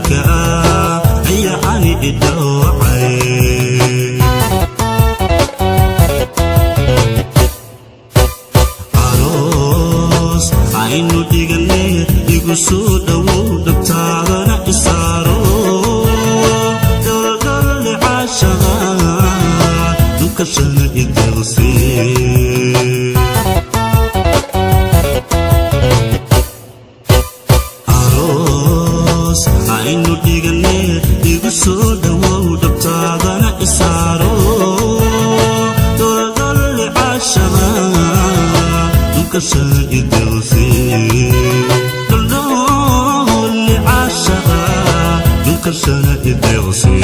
Dhulka ayacani idhowacay. Aroos aynu dhigane, igu soo dhowow, dhabtaadana isaaro. Dholdholle caashaqa, dhulkashana ideeqsi. Aroos aynu dhigane, igu soo dhowow, dhabtaadana isaaro. Dholdholle caashaqa, dhulkashana ideeqsi. Dholdholle caashaqa, dhulkashana ideeqsi.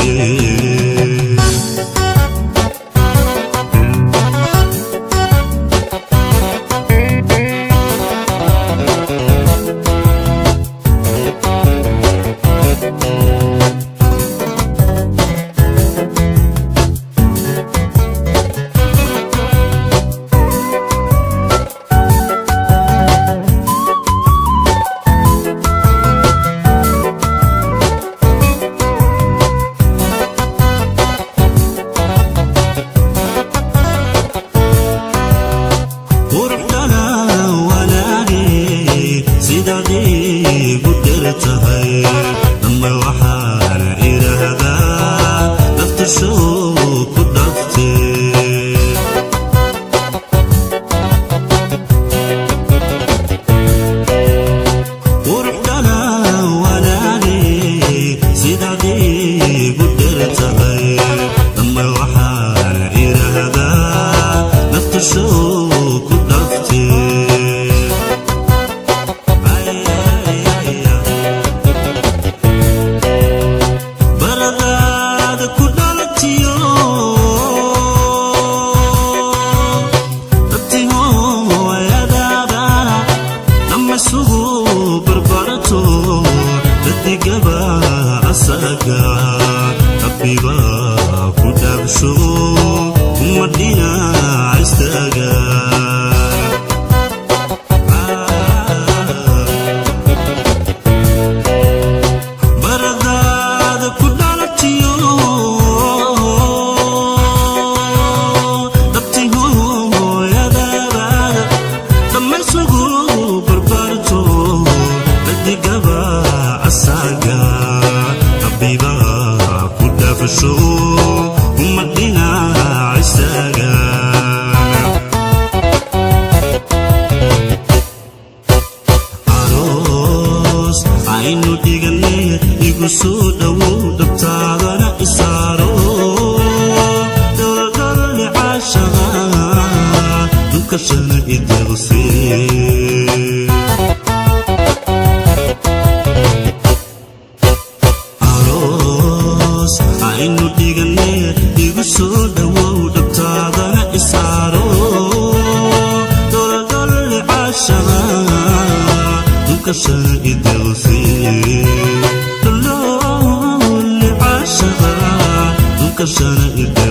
Quruxdana wanaage, sidaad igu dher tahay, dhamma waxaana idhaahdaa naftashow ku dhafte. Quruxdana wanaage, sidaad igu dher tahay, dhamma waxaana idhaahdaa naftashow ku dhafte. Baradaada ku dhalatiyo, dhabtihooyadaadana dhammaysugu barbarato. Dadigaba asaga, rabbiba ku dhaabsho, uma dhinac istaaga. Baradaada ku dhalatiyo, dhabtihooyadaada dhammaysugu barbarto. Dadigaba asaga, rabbiba ku dhaafsho, uma dhinac istaaga. Aroos aynu dhigane, igu soo dhowow, dhabtaadana isaaro. Dholdholle caashaqa, dhulkashana ideeqsi. Aroos aynu dhigane, igu soo dhowow, dhabtaadana isaaro. Dholdholle caashaqa, dhulkashana ideeqsi. Dholdholle caashaqa, dhulkashana ideeqsi.